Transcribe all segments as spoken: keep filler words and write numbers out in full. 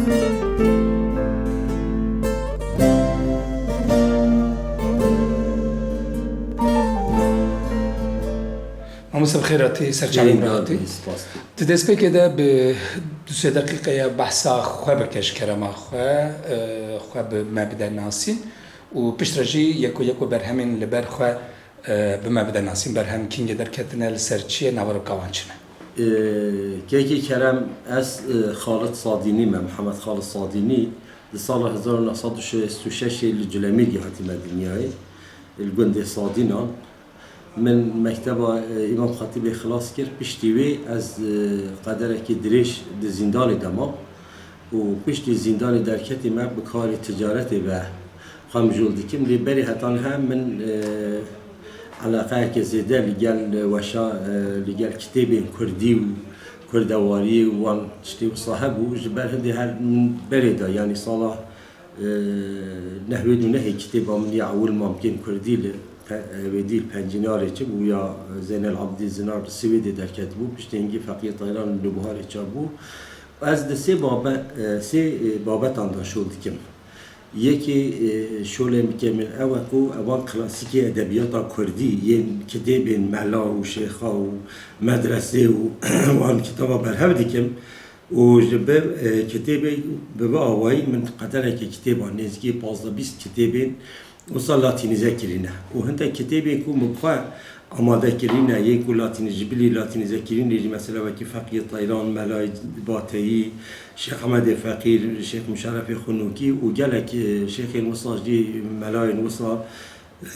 Mamoste bi xêr hatî, ser çavên me hatî. Spas. Di destpêkê de bi du sê deqîqeya behsa xwe bike ji kerema xwe, e, xwe bi me bide nasîn û piştre jî yeko yeko berhemên li ber xwe, e, bi me bide nasîn. Berhem kîngê derketine, li ser çi ye, naveroka wan çi ne? E, kekê Kerem, ez, e, Xalid Sadînî me, Mihemed Xalid Sadînî. Di sala hezar û neh sed û şêst û şeşê li Culemîrgê hatîme dinyayê, li gundê Sadînan. Min mekteba, e, Îmam Xetîbê xilas kir. Piştî wê ez, e, qederekî dirêj di zîndanê de mam û piştî zîndanê derketî me bi karê ticaretê ve xwe mijûl dikim. Lê berê heta niha min, e, eleqeyeke zêde li gel weşa, e, li gel kitêbên kurdî û kurdewariyê û wan tiştê wisa hebû. Ji ber hindê her berê de, yanî sala, e, neh wê û nehê kitêba min ya ewil Mamkên Kurdî li pe-, e, wê dî li Pencînarê çi bû, ya Zeynel Abidîn Zinar li Swêdê derketibû, piştî hingî Feqiyê Tayran li Nûbiharê çap bû. Ez di sê babe-, e, sê, e, babetan de şol dikim. Yekê, e, şolê min ke min ew e ku evan klasîkê edebiyata kurdî yên kitêbên mela û şêxa û medresê û wan kitaba berhev dikim û ji ber, e, kitêbê bi vî awayî min qedereke kitêba nêzîkî pazdeh bîst kitêbên wisa latînîze kirîne û hindek kitêbên ku min bi xwe amade kirîne, yên ku latînî-, ji bilî latînîze kirînê jî mesela wekî Feqiyê Tayran, Melayê Bateyî, Şêx Ehmedê Feqîr, Şêx Muşerefê Xunûkî û gelek, e, şêxên wisa jî, melayên wisa,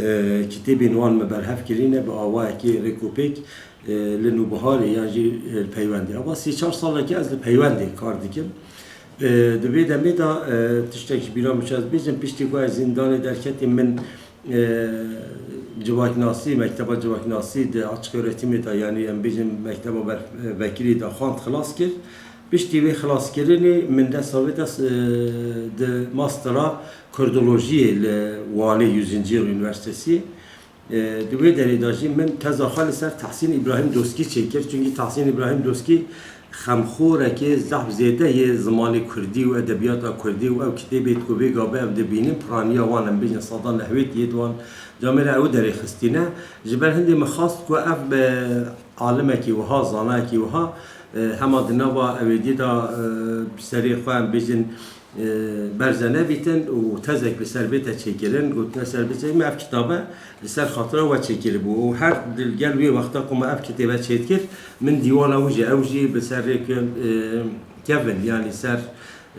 e, kitêbên wan me berhev kirîne bi awayekî rêkopêk, e, li Nûbiharê yan jî, e, li Peywendê. Eva sê çar salekî ez li Peywendê kar dikim. E, di vê demê de, e, tiştek ji bîra min çû ez bêjim, piştî ku ez zîndanê derketî min, e, civaknasî, mekteba civaknasî di açık öğretimê de, yanî em bêjin mekteba ber-, vekirî de xwend xilas kir. Piştî wê xilaskirinê min dest wê dest, e, di mastera kurdolojiyê li Wanê Yüzüncü Yıl Üniversitesi. E, di wê derê de jî min teza xwe li ser Tahsîn Îbrahîm Doskî çêkir. Çunkî Tahsîn Îbrahîm Doskî xemxorekê zehf zêde yê zimanê kurdî û edebiyata kurdî û ew kitêbê ku vê gavê ev dibînin, piraniya wan, em bêjin seda nehwêt yê di wan camê de ew derê xistîne. Ji ber hindê min xwest ku ev bi alimekî wiha, zanayekî wiha, e, hema di nava ewêdî de, e, serê xwe, em bêjin, e, berze nebîtin û tezek li ser bête çêkirin, gotine ser bête çêkirin, min ev kitabe li ser xatira we çêkiribû û her di gel wê wexta ku me ev kitêbe çêdikir, min dîwana wî jî, ew jî bi ser rêk, e, kevin, yanî ser,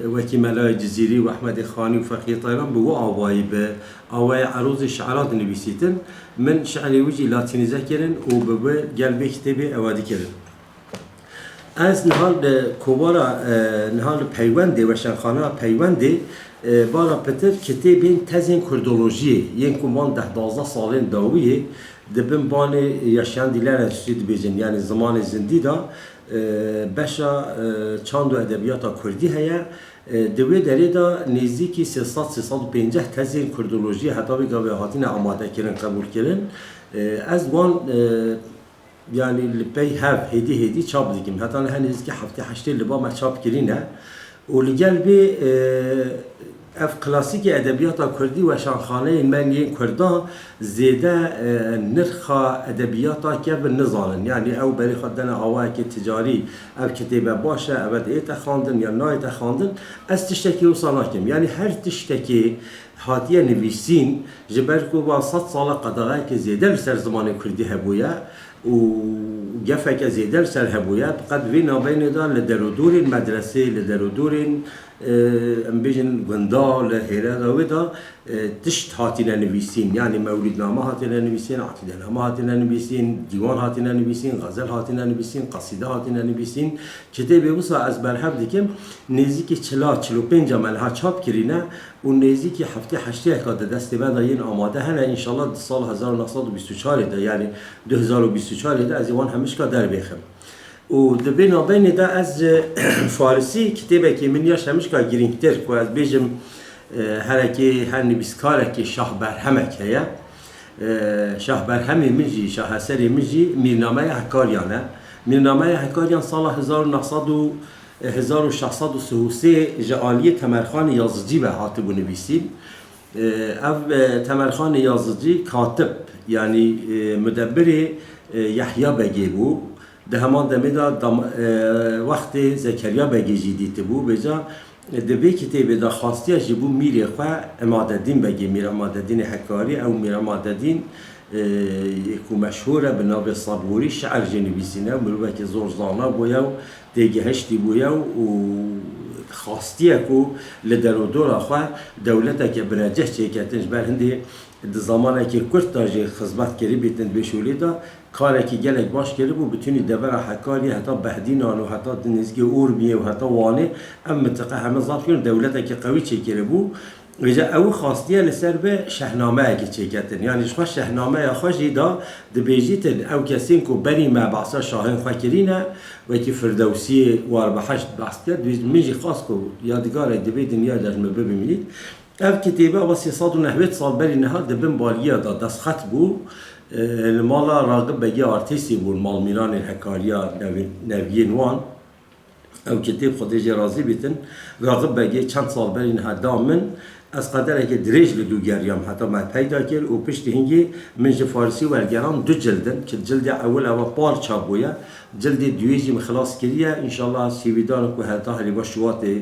e, wekî Melayê Cizîrî û Ehmedê Xanî û Feqiyê Tayran bi wî awayî, bi awayê erozê şi'ra dinivîsîtin. Min şi'rê wî jî latînîze kirin û bi wî gel vê kitêbê ewa dikirin. Ez niha li kovara, e, niha li Peywendê, weşanxana Peywendê, e, bara pitir kitêbên tezên kurdolojiyê, yên ku van deh duwazdeh salên dawiyê di bin banê Yaşayan Diller Enstitüsü dibêjin, yanî zimanê zindî de, e, beşa, e, çand û edebiyata kurdî heye. E, di wê derê de nêzîkî sê sed, sê sed û pênceh tezên kurdolojiyê heta vê gavê hatine amadekirin, qebûlkirin. E, ez wan, e, Yanî li pey hev hêdî hêdî çap dikim. Heta niha nêzîkî heftê heştê li ba me çap kirîne. Û li gel vê, e, ev klasîkê edebiyata kurdî, weşanxaneyên me yên kurdan zêde, e, nirxa edebiyata kevin nizanin. Yanî ew berê xwe dene awayekê ticarî, ev kitêbe baş e, eve diête xwendin yan nayête xwendin. Ez tiştekî wisa nakim. Yanî her tiştekê hatiye nivîsîn, ji ber ku van sed sala qedexeyeke zêde li ser zimanê kurdî hebûye û gefeke zêde li ser hebûye, bi qed vê nabeynê de li derûdorên medresê, li derûdorên, e, em bêjin gunda, li hêre de wê de, e, tişt hatine nivîsîn. Yanî mewlûdname hatine nivîsîn, aqîdename hatine nivîsîn, dîwan hatine nivîsîn, xezel hatine nivîsîn, qesîde hatine nivîsîn. Kitêbê wisa ez berhev dikim, nêzîkî çila, çil û pênc me niha çap kirîne. Û nêzîkî heftê heştêyeka di destê me de yên amade hene, înşallah di sal hezar û neh sed û bîst û çarê de, yanî du hezar û bîst û çarê de ez ê wan hemişka derbêxim. Û di vê nabeynê de ez, e, farisî kitêbekê min ya ji hemişka girîngtir, ku ez bêjim, e, herekê her nivîskarekê şahberhemek heye. E, şahberhemê min jî, şaheserê min jî Mîrnameya Hekaryan e. Mîrnameya Hekaryan sala hezar û neh sed û hezar û şeş sed û sî û sê ji aliyê Temerxanê Yazıcî ve hatibû nivîsîn. E, ev, e, Temerxanê Yazıcî katib, yanî, e, mudebbirê, e, Yehya Begê bû. Di heman demê de dam-, e, wextê Zekeriya Begê jî dîtibû. Vêca, e, di vê kitêbê de xastiye ji bo mîrê xwe Emadedîn Begê, Mîr Emadedînê Hekarî, ew Mîr Emadedîn, e, yê ku meşhûr e bi navê Sabûrî, şiir jî nivîsîne, mirovekî zor zana bûye û têgihiştî bûye û xastiye ku li derodora xwe dewleteke binecih çêketin, ji ber hindê di zamanekî kurt de jî xizmet kirî bîtin di vê şûlê de, karekî gelek baş kiribû, bi tûnî devera Hekariyê heta Behdînan û heta di nêzîkê Urmiyê û heta Wanê ev mintiqe heme zaf kirin, dewleteke qewî çêkiribû. Vêca ew xastiye li ser bi şehnameyekê çêketin. Yanî ji xwe şehnameya xwe jî da dibêjîtin, ew kesên ku berî me behsa şahên xwe kirîne, wekî Firdewsiyê Warbeheşt behs dike, dibêjin, min jî xwest ku yadigarek di vê dinyayê de ji min bibimînît. Ev kitêbe ava sê sed û nehwêd sal berî niha di bin baliya de destxet bû. E, li mala Raxib Begê Artêsê bûn, malmîranên Hekariya nevê-, neviyên wan. Ew kitêb, Xwedê jê razî bîtin, Raxib Begê çend sal berî niha da min. Ez qedereke dirêj li dû geriyam heta me peyda kir û piştî hingî min ji Farisî wergeran du cild in, ki cildê ewil ewa par çap bûye, cildê duyê jî min xilas kiriye. Înşallah sêwî dan ku heta herî va Şubatê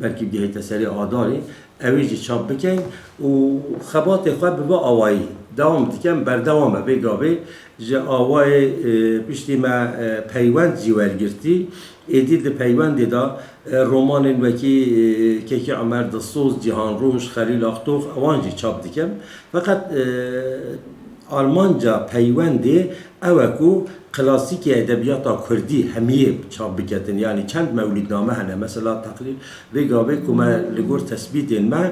belkî bigihîte serê Adarê, ew ê jî çap bikeyn û xebatê xwe bi vê awayî dewam dikem, berdewam e vê gavê. Ji awayê, e, piştî me, e, peywend jî wergirtî. Êdî di peywendê de, e, romanên wekî, e, Kekî Omer Dilsoz, Cîhan Roj, Xelîl Axtox, ewan jî çap dikim. Feqet, e, armanca peywendê ew e ku klasîkê edebiyata kurdî hemiyê çap biketin. Yanî çend mewlîdname hene. Mesela teqrîb vê gavê ku me li gor tesbîtên me,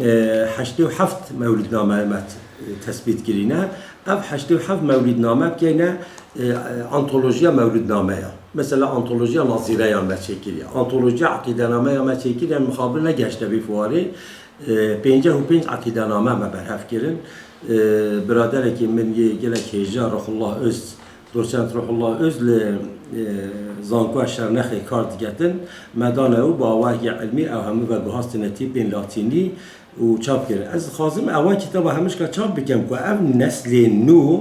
e, heştê û heft mewlîdname me t-, tesbît kirîne. Ev heştê û heft mewlîdname bikeyne, e, antolojiya mewlîdnameya. Mesela antolojiya Nazîreyan me çêkiriye. Antolojiya eqîdenameya me çêkiriye, mixabin negehişte vê fuarê. E, pênceh û pênc eqîdename me berhev kirin. E, biraderekî min yê gelek hêja Ruhullah Öz, doçent Ruhullah Öz li, e, Zankoya Şernexê kar diketin. Me dane û bi awayekî ilmî ew hemû veguhastine tîpên latînî û çap kirin. Ez dixwazim ewa kitaba hemişka çap bikem ku ev neslên nû,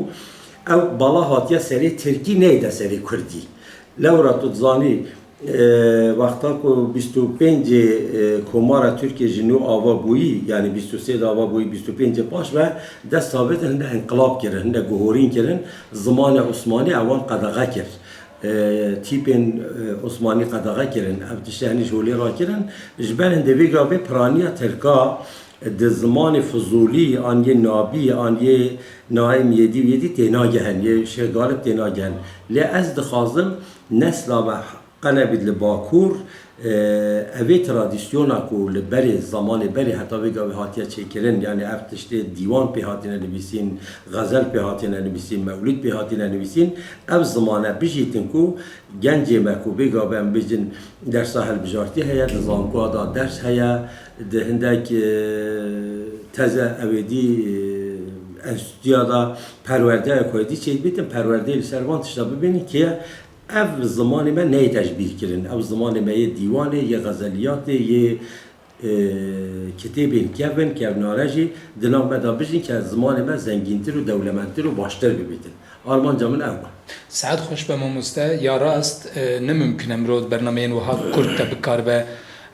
ew bala hatiye serê tirkî, neyde serê kurdî. Lewra tu dizanî, e, wexta ku bîst û pêncê, e, Komara Tirkiyê ji nû ava bûyî, yanî bîst û sê de ava bûyî, bîst û pêncê paş ve dest savêtin, hinde enqilab kirin, hinde guhorîn kirin, zimanê Osmanî ewan qedexe kir. E, tîpên, e, Osmanî qedexe kirin, ev tiştê henî ji holê rakirin. Ji ber hindê vê gavê piraniya tirka di zimanê Fizûlî, an yê Nabî, an yê Naim Yêdî û Yêdî tênagehin, yê Şêx Galib tênagehin. Lê ez dixwazim nesla me qenebît li Bakur, e, evê tradisyona ku li berê, zamanê berê heta vê gavê hatiye çêkirin, yanî ev tiştê dîwan pê hatine nivîsîn, xezel pê hatine nivîsîn, mewlîd pê hatine nivîsîn, ev zimane bijîtin ku gencê me ku vê gavê em bijin dersa hilbijartî heye, di zankoya de ders heye, di hindek, e, teze ewêdî, e, enstîtuya de perwerdeya kurdî çêdibîtin, perwerdeyê li ser van tişta bibînin, kê ev zimanê me neyê tecbîrkirin. Ev zimanê me yê dîwanê, yê xezeliyatê, yê, e, kitêbên kevin, kevnare jî di nav me de bijîn, ke zimanê me zengîntir û dewlemendtir û baştir bibîtin. Armanca min ew e. Saet xweş be mamoste. Ya rast, e, ne mimkun e mirov bernameyên wiha kurt de bikaribe,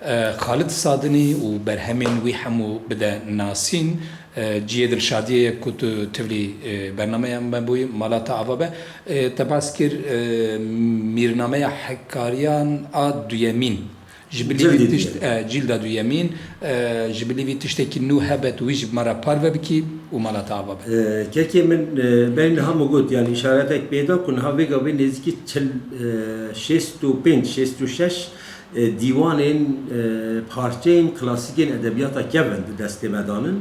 e, Xalid Sadinî û berhemên wî hemû bide nasîn. E, cihê dilşadiyê ye ku tu tevlî, e, bernameya me bûyî, mala te ava be. E, te bas kir, e, mîrnameya Hekkariyan a duyemîn. Ji bilî vî Cildê tişt-, duyemîn. E, cîlda duyemîn, e, ji bilî vî tiştekî nû hebet, wî ji me re parve bikî û mala te ava be. E, kekê min, e, berî niha min got, yanî îşaretek pê da ku niha vê gavê nêzîkî çil, e, şêst û pênc, şêst û şeş, e, dîwanên, e, parçeyên klasîkên edebiyata kevin di destê me danin.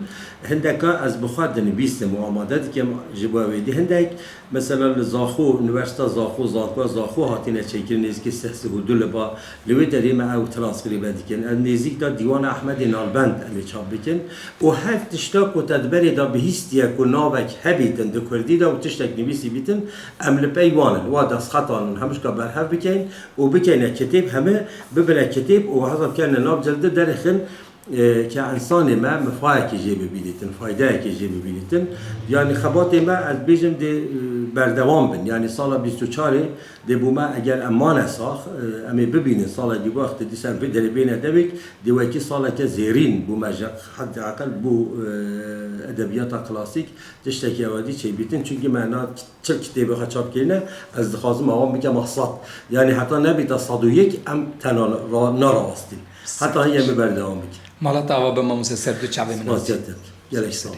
Hindeka ez bi xwe dinivîsim û amade dikim ji bo wê dî. Hindek Mesela li Zaxo, Unîversîta Zaxo, Zankoya Zaxo hatine çêkirin nêzîkî sih sed û du li ba. Li wê derê me ew transkrîbe dikin. Em nêzîk de Dîwana Ehmedê Nalbend em ê çap bikin. Û her tişta ku te di berê de bihîstiye ku navek hebîtin di kurdî de û tiştek nivîsî bîtin, em li pey wan in. Wa destxetan in, hemûşka berhev bikeyin û bikeyne kitêb, hemî bibine kitêb û hesab kene nav cildî derêxin. E, ke însanê me mifayekê jê bibînîtin, faydeyekê jê bibînîtin. Yanî xebatê me, ez bêjim, dê, e, berdewam bin. Yanî sala bîst û çarê dê bo me, eger em mane sax, e, em ê bibînin sala dî wextê dîsa em vê derê bêne dewêk, dê wekî saleke zêrîn bo me ji hed eqel bo, e, edebiyata klasîk tiştekî ewadî çêbîtin. Çunkî me na çil kitêbê xwe çap kirine, ez dixwazim awan bikeme sed. Yanî heta nebîte sed û yek em tena ra-, narawestîn. Heta hî em ê berdewam bikin. Mala te ava be mamoste ser du çavê min. Spasiya te. Gelek sağ ol.